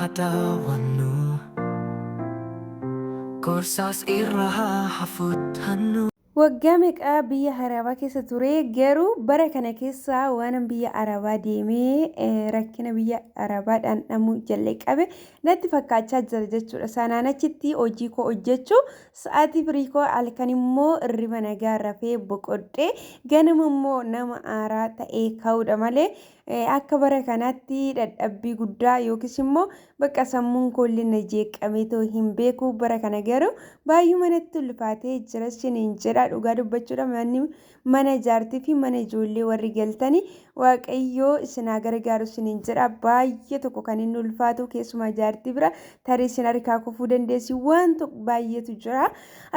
haa daawwannu, gorsaas irra haa fudhannu. Waggaa meeqa biyya Arabaa keessa ture, garuu bara kana keessa waanan biyya Arabaa deemee rakkina biyya Arabaa dhandhamuu jalqabe natti fakkaachaa jira jechuudha. Sanaan achitti hojii koo hojjechuu, sa'aatii firii koo halkan immoo hirriba nagaa rafee boqodhee ganama immoo nama haaraa ta'ee ka'uudha malee, akka bara kanaatti dadhabbii guddaa yookiis immoo bakka sammuun koollee na jeeqamee too hin beeku. Bara kana garuu baay'uma natti ulfaatee jira isiniin jedha. Dhugaa dubbachuudha, manni mana jaartii fi mana ijoollee warri galtanii Waaqayyoo isin haa gargaaru isiniin jedha. Baay'ee tokko kan inni ulfaatu keessumaa jaartii bira tarii isin harkaa kufuu dandeessi, waan tokko baay'eetu jira.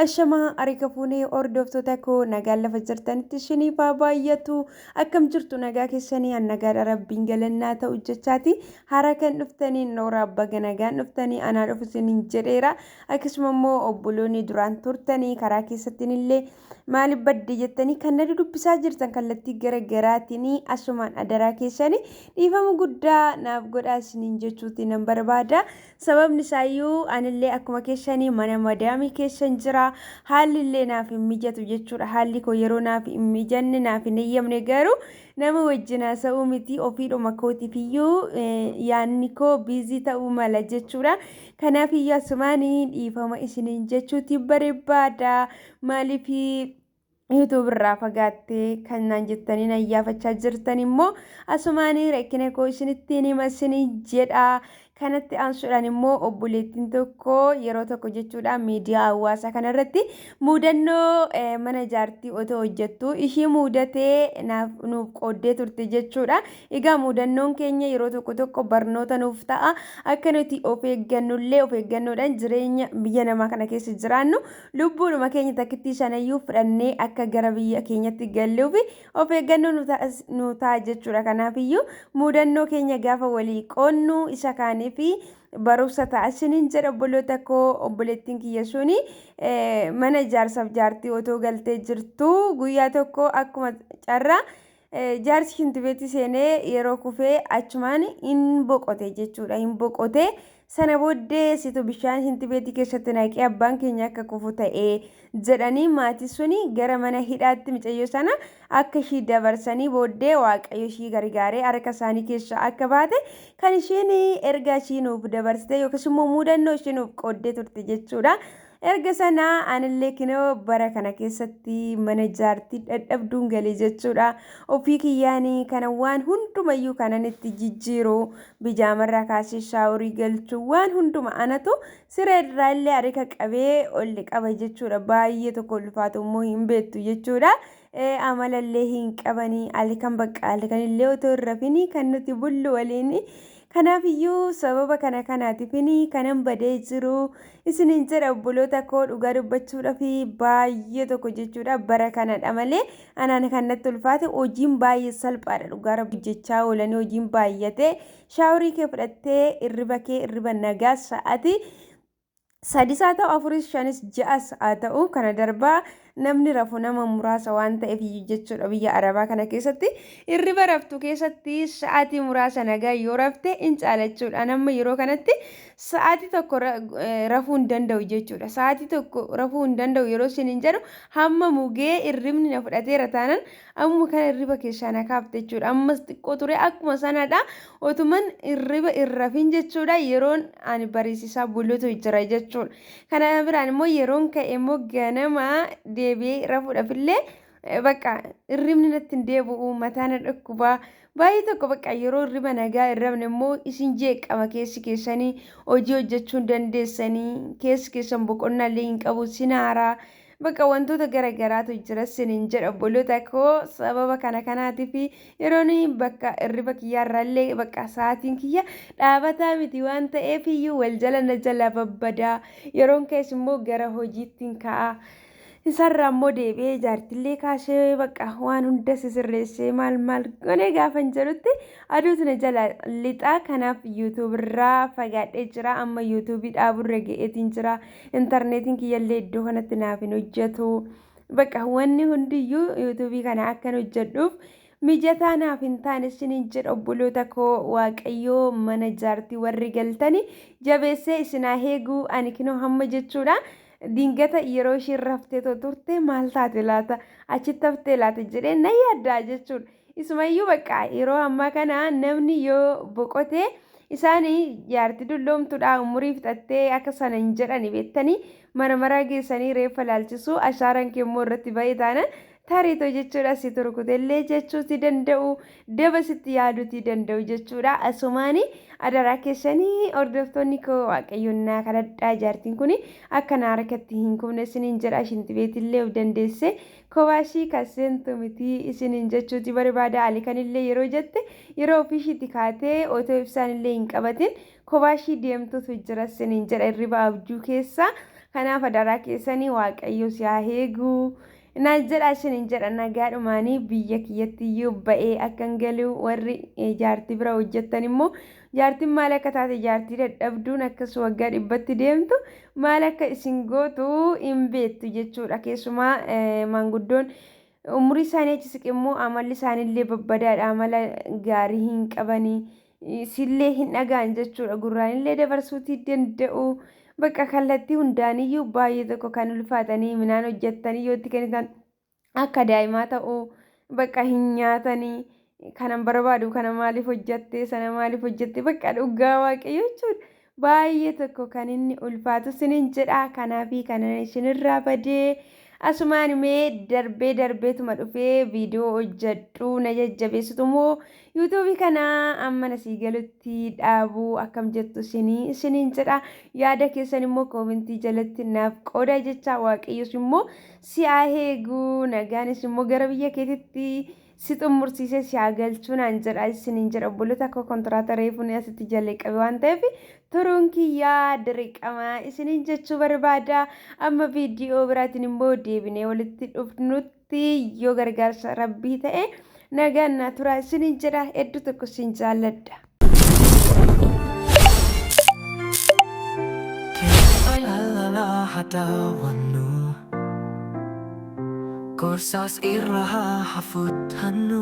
Ashamaa, harka fuunee hordoftoota koo, nagaan lafa jirtanitti isiniif haa baay'atu. Akkam jirtu? Nagaa keessanii? An nagaadha, Rabbiin galannaa ta'u jechaati. Hara kan dhuftanii nooraa, baga nagaan dhuftanii, anaa dhufu isiniin jedheera. Akkasuma immoo obboloonni duraan turtanii karaa keessattiin illee maaliif badde jettanii kan na dudubbisaa jirtan kallattii gara garaatiin, asumaan adaraa keessanii dhiifama guddaa naaf godhaa isiniin jechuuti nan barbaada. Sababni isaayyuu anillee akkuma keessanii mana madaamii keessan jira. Haalli illee naaf hin mijatu jechuudha. Haalli koo yeroo naaf hin mijanne, naaf hin eeyyamne, garuu nama wajjin haasa'uu miti, ofiidhuma kootiif iyyuu yaadni koo biizii ta'uu mala jechuudha. Kanaaf iyyuu asumaan dhiifama isiniin jechuuti barbaada. Maaliif YouTube irraa fagaattee kan naan jettanii na iyyaafachaa jirtan immoo asumaan rakkina koo isinittiin hima isinii jedha. Kanatti aansuudhaan immoo obboleettiin tokko yeroo tokko jechuudha miidiyaa hawaasaa kanarratti mudannoo mana jaartii otoo hojjettu ishii mudatee naaf nuuf qooddee turte jechuudha. Egaa mudannoon keenya yeroo tokko tokko barnoota nuuf ta'a. Akka nuti of eeggannullee, of eeggannoodhaan jireenya biyya namaa kana keessa jiraannu, lubbuudhuma keenya takkittii sanayyuu fudhannee akka gara biyya keenyatti galluuf of eeggannoo nu ta'a jechuudha. Kanaafiyyuu mudannoo keenya gaafa walii qoonnu isa kaanii fi barumsa ta'a isiniin jedha, obboloota koo. Obboleettiin kiyya suni mana jaarsaaf jaartii otoo galtee jirtu guyyaa tokko akkuma carraa jaarsi shintibeetti seenee yeroo kufee achumaan hin boqote jechuudha. Hin boqote. Sana booddee situ bishaan shintibeetii keessatti naqee abbaan keenya akka kufu ta'ee jedhanii maatii suni gara mana hidhaatti mucayyoo sana akka ishii dabarsanii, booddee Waaqayyo ishii gargaaree harka isaanii keessaa akka baate kan isheen ergaa ishii nuuf dabarsite yookiis immoo mudannoo ishii nuuf qooddee turte jechuudha. Erga sanaa anillee kinoo bara kana keessatti mana jaartii dadhabduun galee jechuudha. Ofii kiyyaanii kana waan hundumayyuu kanan itti jijjiiru, bijaamarraa kaasee shaaworii galchuu, waan hunduma anatu siree irraa illee harka qabee ol qaba jechuudha. Baay'ee tokko ulfaatu immoo hin beektu jechuudha. Amalallee hin qabanii, halkan bakka halkan illee otoo hin rafinii kan nuti bullu waliin. Kanaaf iyyuu sababa kana kanaatiifin kanan badee jiru isiniin jedha, obboloota koo. Dhugaa dubbachuudhaaf baay'ee tokko jechuudha bara kanadha malee anaan kan natti ulfaate hojiin baay'ee salphaadha. Dhugaa Rabbi hojjechaa oolanii hojiin baay'ate, shaaworii kee fudhattee hirriba kee hirriba nagaa sa'aatii 3s haa ta'u, 4s, 5s, 6s haa ta'u, kana darbaa namni rafu nama muraasa waan ta'eef jechuudha. Biyya Arabaa kana keessatti hirriba raftu keessatti sa'aatii muraasa nagaa yoo rafte in caalachuudha. Nama yeroo kanatti sa'aatii 1 rafuu hin danda'u jechuudha. Sa'aatii 1 rafuu hin danda'u yeroo isin hin jedhu, hamma mugee hirribni na fudhateera taanan ammuma kana hirriba keessaa na kaafte jechuudha. Ammas xiqqoo ture akkuma sanadha. Otuman hirriba hin rafin jechuudha yeroon ani bariisisaa bulutu jira jechuudha. Kana biraan immoo yeroon ka'e immoo ganama deebi'ee rafuudhaaf illee bakka hirribni natti hin deebi'u, mataa na dhukkubaa. Baay'ee tokko bakka yeroo hirriba nagaa hin rafne immoo isin jeeqama keessi keessanii, hojii hojjechuu hin dandeessanii, keessi keessan boqonnaa illee hin qabu, sin haaraa. Bakka wantoota gara garaatu jira isiniin jedha, obboloota koo. Sababa kana kanaatiif yeroon bakka hirriba kiyyaarraallee bakka sa'aatiin kiyya dhaabataa miti waan ta'eef iyyuu wal jala na jala babbadaa. Yeroon keessa immoo gara hojiittiin ka'a. Isarraa immoo deebi'ee jaartillee kaasee bakka waan hunda sisirreessee maal maal godhee gaafan jedhutti aduutu na jala lixaa. Kanaaf YouTube irraa fagaadhee jira. Amma YouTubeii dhaaburra ga'eetiin jira. Intarneetiin kiyyallee iddoo kanatti naaf hin hojjetu. Bakka wanni hundiyyuu YouTubeii kana akkan hojjedhuuf Mijataa naaf hin taane isiniin jedha obboloota koo. Waaqayyoo mana jaartii warri galtani jabeessee isinaa eeguu. Ani kinoo hamma jechuudha. Dingata yeroo ishiin raftee turte maal taate laata, achitti haftee laata jedhee na yaaddaa jechuudha. Isumayyuu bakka yeroo ammaa kana namni yoo boqote isaan jaartii dulloomtuudha, umurii fixattee akka sana hin jedhani beektanii, mana maraa geessanii reeffa laalchisu. Ashaaraan kee immoo irratti ba'ee taana tariitoo jechuudha, si turkutellee jechuuti danda'u, daba sitti yaaduuti danda'u jechuudha. Asumaani adaraa keessanii hordoftoonni koo, Waaqayyoon naa kadhadhaa, jaartiin kun akka na harkatti hin kufne isiniin jedha. Shintibeetillee of dandeesse kobaashii kan seentu miti isiniin jechuuti barbaada. Ali kanillee yeroo jette yeroo ofiishiitti kaatee otoo ibsaan illee hin qabatin kobaashii deemtutu jira isiniin jedha, hirriba abjuu keessa. Kanaaf adaraa keessanii Waaqayyo si haa eegu. Naan jedha isiniin jedha. Nagaadhumaanii biyya kiyyatti iyyuu ba'ee akkan galu. Warri jaartii bira hojjettan immoo jaartiin maal akka taate, jaartii dadhabduun akkas waggaa 100tti deemtu maal akka isin gootu hin beektu jechuudha. Keessumaa maanguddoon umurii isaanii achi siqe immoo amalli isaaniillee babbadaadha. Amala gaarii hin qabanii, sillee hin dhagaan jechuudha. Gurraanillee dabarsuutii danda'u. Bakka kallattii hundaaniyyuu baay'ee tokko kan ulfaatanii, minaan hojjettanii yoo itti kennitan akka daa'imaa ta'uu, bakka hin nyaatanii, kanan barbaadu kana maaliif hojjatte, sana maaliif hojjatte, bakka dhugaa Waaqayyo jechuudha. Baay'ee tokko kan inni ulfaatu isiniin jedha. Kanaafi kana isinirraa badee asumaan mee darbee darbeetuma dhufee viidiyoo hojjedhu, na jajjabeessitu immoo yuutuubii kana amma nasii galutti dhaabuu akkam jettu isiniin jedha. Yaada keessan immoo koomentii jalatti naaf qooda jecha. Waaqayyos immoo si haa eegu, nagaanis immoo gara biyya keetitti si xumursiisee si haa galchuu naan jedha isiniin jedha. Obboloota akka kontiraata reefuun asitti jalqabe waan ta'eef turuun kiyyaa dirqama isiniin jechuu barbaada. Amma viidiyoo biraatiin immoo deebinee walitti dhufnutti yoo gargaarsa Rabbii ta'e nagaan naa tura isiniin jedha. Hedduu tokko isin jaalladha. Alala daawwannu gorsaas irra haa fudhannu.